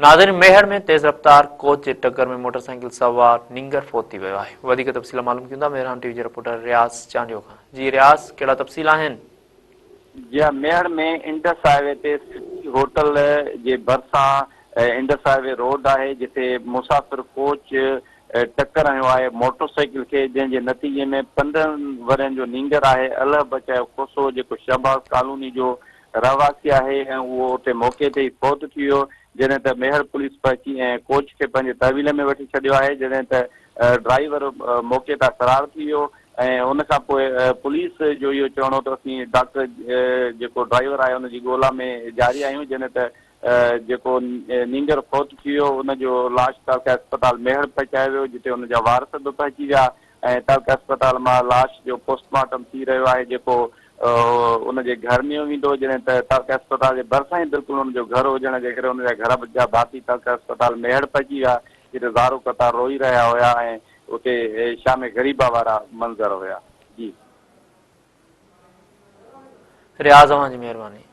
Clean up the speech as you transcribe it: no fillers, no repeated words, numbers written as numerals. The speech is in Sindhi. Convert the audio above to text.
ناظرين ميهڙ ۾ تيز رفتار ڪوچ جي ٽڪر ۾ موٽر سائيڪل سوار نينگر فوت ٿي ويو آهي وڌيڪ تفصيل معلوم ڪيون ٿا مهراڻ ٽي وي جي رپورٽر رياض چانڊيو کان جي رياض ڪهڙا تفصيل آهن. جي ها ميهڙ ۾ انڊس هاء وي تي سٽي هوٽل جي ڀرسان انڊس هاء وي روڊ آهي جتي مسافر ڪوچ ٽڪر هنيو آهي موٽر سائيڪل کي جنهن جي نتيجي ۾ 15 ورهين جو نينگر آهي الهه بچايو کوسو جيڪو شهباز ڪالوني جو رهواسي آهي ۽ اهو اتي موقعي تي ئي فوت ٿي ويو، جڏهن ته ميهڙ پوليس پهچي ۽ ڪوچ کي پنهنجي تحويل ۾ وٺي ڇڏيو آهي، جڏهن ته ڊرائيور موقعي تان فرار ٿي ويو ۽ ان کان پوء پوليس جو اهو چوڻ هو ته اسين ڊاڪٽر جيڪو ڊرائيور آهي ان جي ڳولا ۾ جاري آهيون، جڏهن ته جيڪو نينگر فوت ٿي ويو ان جو لاش تعلقه اسپتال ميهڙ پهچايو ويو، جتي ان جا وارث به پهچي ويا ۽ تعلقه اسپتال مان لاش جو پوسٽ مارٽم ٿي رهيو آهي جيڪو ان جي گهر نيو ويندو جڏهن ته تعلقه اسپتال جي ڀرسان ئي بلڪل ان جو گهر هجڻ جي ڪري ان جا گهر جا ڀاتي تعلقه اسپتال ميهڙ پهچي ويا جتي زارو قطار روئي رهيا هيا ۽ اتي شام غريبا وارا منظر هيا جي. رياض اوهان جي مهرباني.